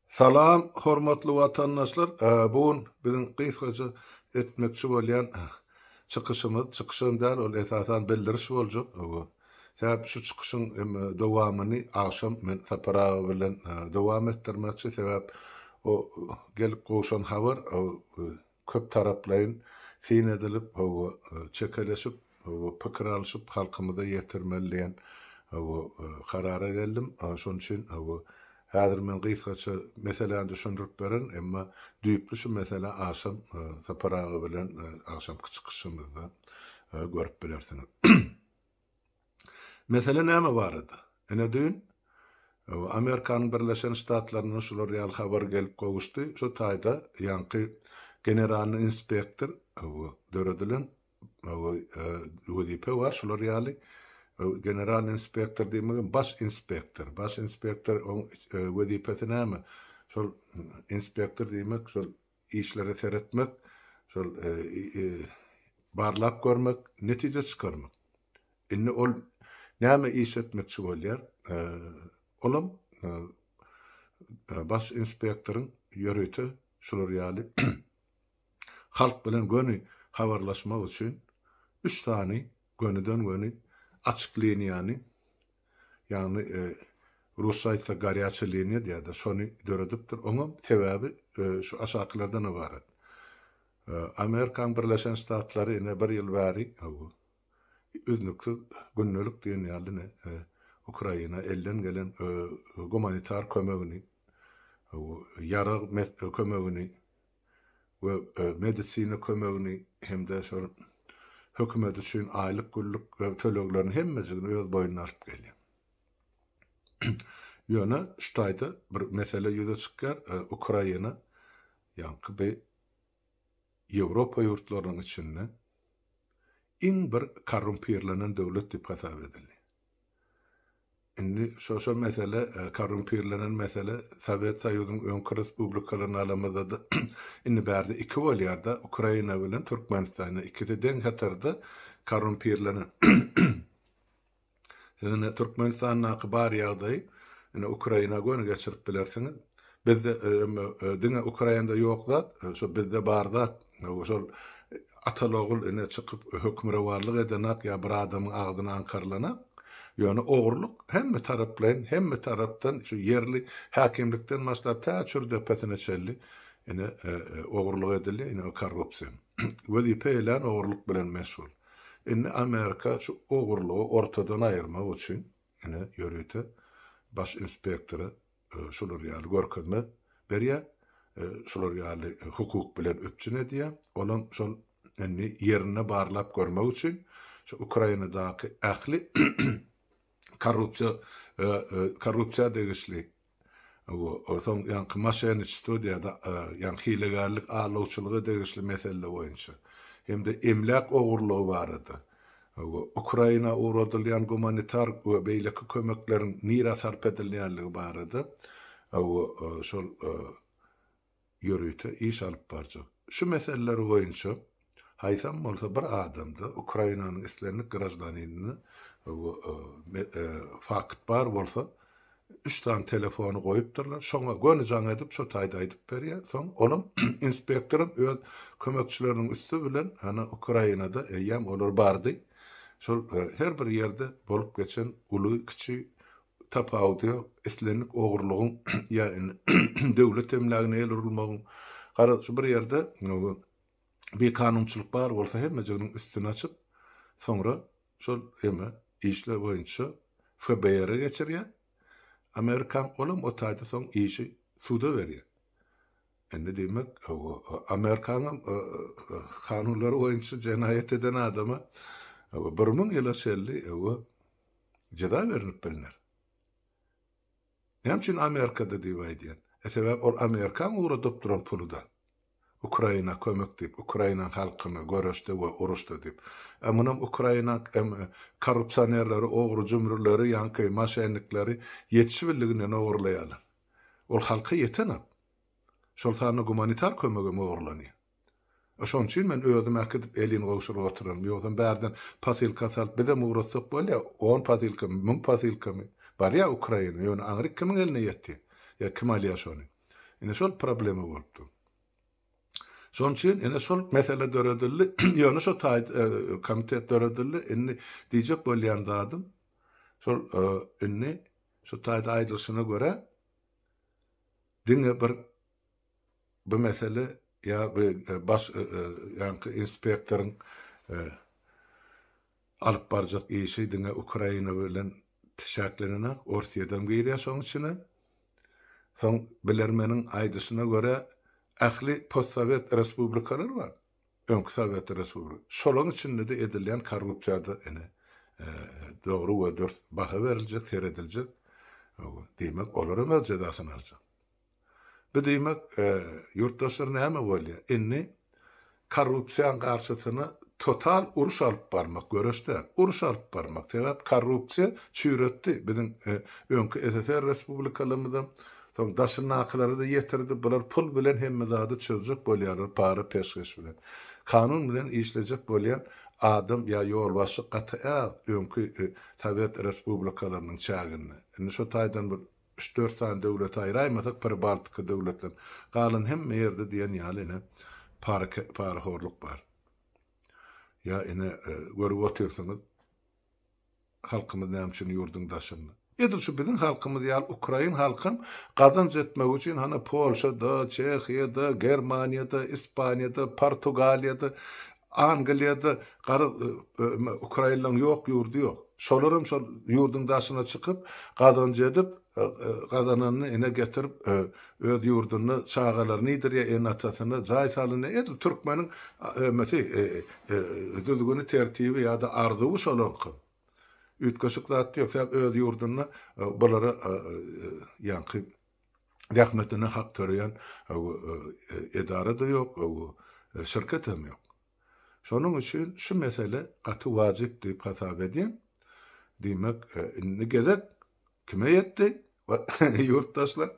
Salam hormatly watandaşlar bu gün biziň gysgaça etmekçi bolýan çykyşymyz çykyşam däl ol esasan bildiriş boljak sebäp şu çykyşyň dowamyny agşam men Sapar aga bilen dowam etdirmekçi sebäp o gelip gowşan habar köp taraplaýyn syn edilip, hawa, çekeleşip, hawa, pikir alşyp halkymyza ýetirmeli diýen, hawa, karara geldim. Şonuň üçin, hawa, häzir men gysgaça meseläni düşündirip berin, emma düýpli şu meselä agşam Sapar aga bilen agşamky çykyşymyzda görüp bilersiňiz. Mesele näme barada? Ine düýn Amerikanyň Birleşen Ştatlaryndan şular ýaly habar gelip gowuşdy. Şu taýda ýaňky generalnyý inspektor döredilen wezipe bar şular ýaly. Generalnyý inspektor diýmegem baş inspektor. Baş inspektor oň wezipesi näme? Şol inspektor diýmek şol işlere seretmek, şol barlap görmek, netije çykarmak. Indi ol näme iş etmekçi bolýar? Olam baş inspektoryň ýörite şular ýaly halk bilen göni habarlaşmak üçin üç sany gönüden-göni açyk liniýany Ýagny rusça aýtsak gorýaça liniýa diýýärler, şony döredipdir. Oňam sebäbi şu aşakylardan ybarat. Amerikanyň Birleşen Ştatlary ine bir ýyl bäri üznüksiz gündelik diýen ýaly ine Ukraina elden gelen gumanitar kömegini, ýarag kömegini, we medisina kömegini hem-de şol hökümet üçin aýlyk-günlük töleglerini hemmejigini öz boýnuna alyp gelýär. Ýöne şu taýda bir mesele ýüze çykýar, Ukraina ýaňky bi Ýewropa ýurtlarynyň içinde iň bir korrumpirlenen döwlet diýip hasap edilýär. Indi şo şo mesele, korrumpirlenen mesele Sowet Soýuzynyň öňki respublikalaryny alamyzda-da indi bärde iki bolýar-da, Ukraina bilen Türkmenistan indi ikisi deň hatarda korrumpirlenen. Siz indi Türkmenistandaky bar ýagdaýy indi Ukraina göni geçirip bilersiňiz. Bizde diňe Ukrainada ýok zat, şo bizde bar zat. Şol ataly-ogul ine çykyp hökmürowanlyk edenak ýa bir adamyň agzyny aňkarlanak. Ýöne ogurlyk hemme taraplaýyn, hemme tarapdan şu ýerli häkimlikden başlap tä çür depesine çenli ine ogurlyk edilýär, ine korrupsiýa. Wezipe eýlän ogurlyk bilen meşgul. Indi Amerika şu ogurlygy ortadan aýyrmak üçin ine ýörite baş inspektora şular ýaly görkezme berýär, şular ýaly hukuk bilen üpjün edýär. Olam şol indi ýerinde barlap görmek üçin şu Ukrainadaky ähli korrupsiýa korrupsiýa degişli soň ýaňky moşenniçestvo diýýär-de, ýagny hilegärlik, aldawçylyga degişli mesele boýunça hem-de emläk ogurlygy barada Ukraina ugradylýan gumanitar we beýleki kömekleriň nirä sarp edilýänligi barada şol ýörite iş alyp barjak. Şu meseleler boýunça haýsam bolsa bir adamda, Ukrainanyň islendik graždanininde fakt bar bolsa, Üç sany telefony goýupdyrlar. Şoňa göni jaň edip, şo taýda aýdyp berýär. Soň olam inspektoram öz kömekçileriniň üsti bilen ana Ukrainada eýýäm olar bardy. Şol her bir ýerde bolup geçen uly, kiçi tapawudy ýok. Islendik ogurlygyň ýa indi döwlet emlägine el urulmagyň garaz şu bir ýerde bikanunçylyk bar bolsa hemmejiginiň üstüni açyp, soňra Şol eme işler boýunça FBR-e geçirýär. Amerikan olam o taýda soň işi suda berýär. Indi diýmek, Amerikanyňam kanunlary boýunça jenaýat eden adama 1000 ýyla çenli jeza berlip bilner. Näme üçin Amerikada diýip aýdýan? E sebäp ol Amerikaň ugradyp duran puluda. Ukraina kömek diýip, Ukrainaň halkyna göreşde we uruşda diýip. E munam Ukraina korrupsionerleri, ogry jümrüleri, ýaňky moşennikleri ýetişibildiginden ogurlaýarlar. Ol halka ýetenok. Şol sanda gumanitar kömegem ogurlanýar. Şonuň üçin men özüm äkidip elin gowşuryp oturaryn. Ýogsam bärden posylka salyp bizem ugratsak bolýa, on posylkamy, müň posylkamy. Barýa Ukraina, ýöne aňryk kimiň eline ýetýä? Ýa kim alýa şony? Ine şol problema bolup dur. Şonuň üçin ine şol mesele döredildi. Ýöne şo taý komitet döredildi. Indi diýjek bolýan zadym şol indi şu taýda aýdylyşyna görä diňe bir bu mesele ýa bu baş ýaňky inspektoryň alyp barjak işi diňe Ukraina bilen çäklenenak, Orsýedem girýär şoň içine. Soň bilermeniň aýdyşyna görä ähli postsowet respublikalar bar, öňki sowet respublika, şolaň içinde-de edilýän korrupsiýada ine dogry we dürs baha beriljek, serediljek, diýmek olaram öz jezasyny aljak. Bu diýmek, ýurtdaşlar näme bolýar? Indi korrupsiýaň garşysyna total uruş alyp barmak, göreş däl, uruş alyp barmak. Sebäp korrupsiýa çüýretdi biziň öňki SSR respublikalarymyzam, soň daşyndakylara-da ýetirdi. Bular pul bilen hemme zady çözjek bolýarlar, para-peşgeş bilen. Kanun bilen işlejek bolýan adam ýa ýolbaşçy gaty az öňki sowet respublikalarynyň çäginde. Indi şo taýdan bir Üç-dört sany döwleti aýraýmasak Pribaltika döwletlerini, galan hemme ýerde diýen ýaly ine para parahorluk bar. Ýa ine görüp otyrsyňyz halkymyz näme üçin ýurduň daşynda. Edil şu biziň halkymyz ýaly ukrain halkam gazanç etmek üçin hany Polşada, Çehiýada, Germaniýada, Ispaniýada, Portugaliýada Angliýada garaz ukrainlaň ýok ýurdy ýok. Şolaram şol ýurduň daşyna çykyp gazanç edip gazananyny ine getirip öz ýurdunda çagalaryny iýdirýär ene-atasyna jaý salynýar edil türkmeniň ömesi düzgüni tertibi ýa-da arzuwy şolaňky. Üýtgeşik zat ýok sebäp öz ýurdunda bulara ýaňky zähmetine hak töreýän edara-da ýok, şirketem ýok. Şonuň üçin şu mesele gaty wajyp diýip hasap edýän. Diýmek, indi gezek kime ýetdi? Ýurtdaşlar.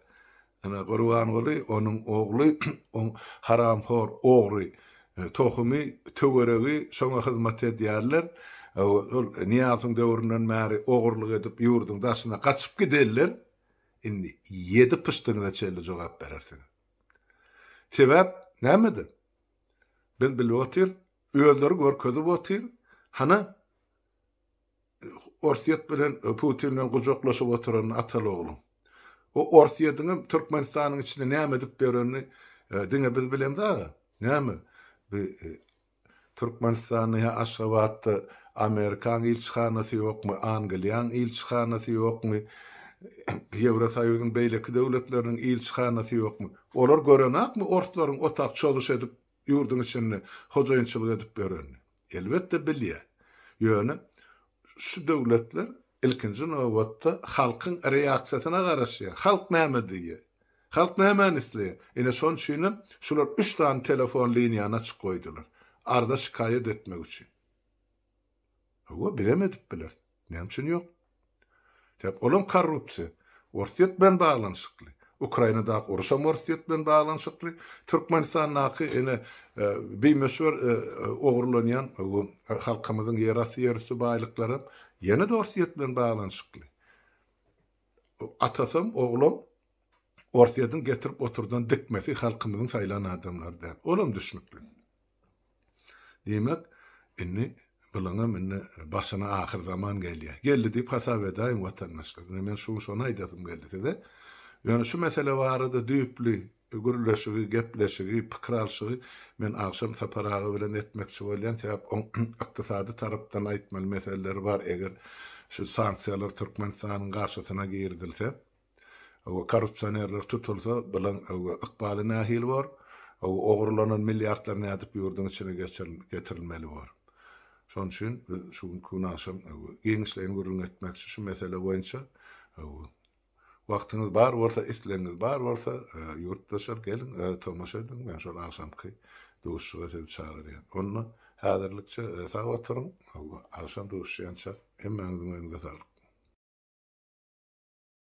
Ine, Gurbanguly, onuň ogly, oň haramhor ogry tohumy, töweregi şoňa hyzmat edýärler. Ol Nyýazowyň döwründen bäri ogurlyk edip ýurduň daşyna gaçyp gidenler. Indi ýedi pyşdyňyza çenli jogap berersiňiz. Sebäp nämede? Biz bilip otyrys, özleri görkezip otyr. Hana, Orsýet bilen Putin bilen gujaklaşyp oturanyny ataly-ogluň. O Orsýetiňem Türkmenistanyň içinde näme edip ýörenini diňe biz bilemzag-a. Näme? Bu Türkmenistanda ýa Aşgabatda Amerikaň ilçihanasy ýokmy, Angliýaň ilçihanasy ýokmy, Ýewrosoýuzyň beýleki döwletleriniň ilçihanasy ýokmy? Olar görenakmy orslaryň otak çozuş edip ýurduň içinde hojaýynçylyk edip ýörenini? Elbetde bilýär. Ýöne şu döwletler ilkinji nobatda halkyň reaksiýasyna garaşýar. Halk näme diýýär? Halk nämäni isleýär? Ine şonuň üçinem şular üç sany telefon liniýany açyk goýdular. Arza şikaýat etmek üçin. Hawa, bizem edip bileris. Näme üçin ýok? Sebäp olam korrupsiýa. Orsýet bilen baglanyşykly. Ukrainadaky uruşam Orsýet bilen baglanyşykly. Türkmenistandaky ine bimöçber ogurlanýan halkymyzyň ýerasty ýerüsti baýlyklaram ýene-de Orsýet bilen baglanyşykly. Atasam, oglam Orsýetiň getirip oturdan dikmesi halkymyzyň saýlan adamlary däl. Olam düşnükli. Diýmek, indi bulaňam indi başyna ahyrzaman gelýär. Geldi diýip hasap edäýiň watandaşlar. Indi men şu gün şony aýdasym geldi size. Ýöne şu mesele barada düýpli gürleşigi, gepleşigi, pikir alşygy men agşam Sapar aga bilen etmekçi bolýan. Sebäp oň ykdysady tarapdan aýtmaly meseleleri bar. Eger şu sanksiýalar Türkmenistanyň garşysyna girizilse, we korrupsionerler tutulsa, bulaň ykbaly nähili bor? Ogurlanan milliardlar nädip ýurduň içine getirilmeli bor? Şonuň üçin biz şu günki gün agşam giňişleýin gürrüň etmekçi şu mesele boýunça. Wagtyňyz bar bolsa, islegiňiz bar bolsa, ýurtdaşlar geliň, tomaşa ediň, men şol agşamky duşuşyga sizi çagyrýan. Onda häzirlikçe sag oturyň, agşam duşuşýança hemmäňiziň öňüňize saglyk.